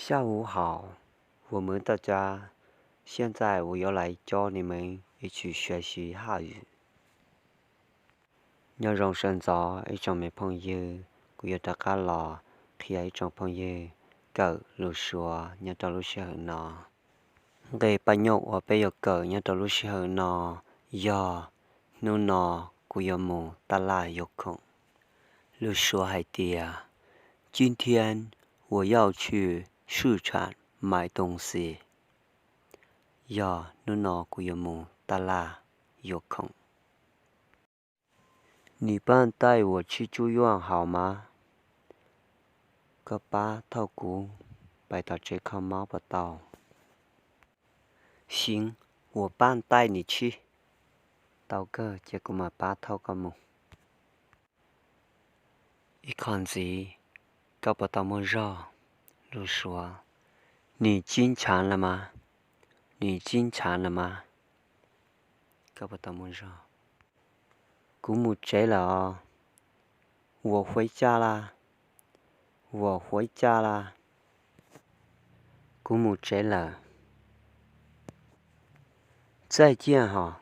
下午好, 我们大家, 现在我又来教你们一起学习汉语. Nyob zoo sawv ntxov ib tsoom me phooj ywg, kuv yuav rov qab los qhia ib tsoom phooj ywg kawm lus Suav nyob rau lub sij hawm no. Nqe paj nyoj uas peb yuav kawm nyob rau lub sij hawm no yog hnub no kuv yuav mus taj laj yuav khoom. Lus Suav hais tias, 今天我要去市场买东西. Yog hnub no kuv yuav mus taj laj yuav khoom. 你帮带我去住院好吗? Koj pab thauj kuv pais tom tsev kho mob puas tau? 行，我带你去。Tau kawg, ces kuv mam pab thauj koj mus. Ib qho ntxiv, koj puas tau muaj zog? Lus Suav, 你经常了吗? 你经常了吗? Koj puas tau muaj zog? Kuv mus tsev lawm os. 我回家啦. 我回家啦. Kuv mus tsev lawm. 再见 hos.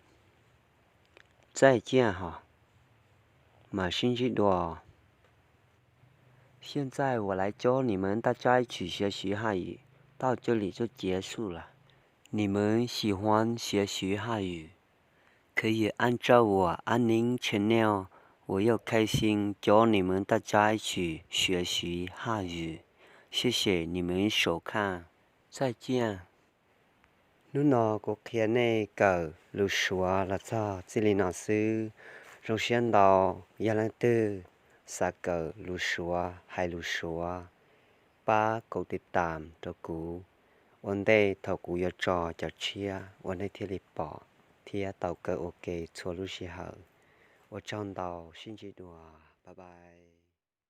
再见 hos. Mam sib ntsib dua. 现在我来教你们大家一起学习汉语，到这里就结束了。你们喜欢学习汉语，可以按照我安宁 Channel，我又开心教你们大家一起学习汉语。谢谢你们收看，再见。 Hnub no kuv qhia nej kawm lus Suav los txog txij li no xwb. Zoo siab ntau, yog leej twg xav kawm lus Suav, hais lus Suav, pab kaum tiv tam rau kuv. Ua ntej thaum kuv yuav tso cov tshiab uas nej thiaj li pom thiab tau kawm ua ke txhua lub sij hawm. Ua tsaug ntau, sib ntsib dua, bye bye.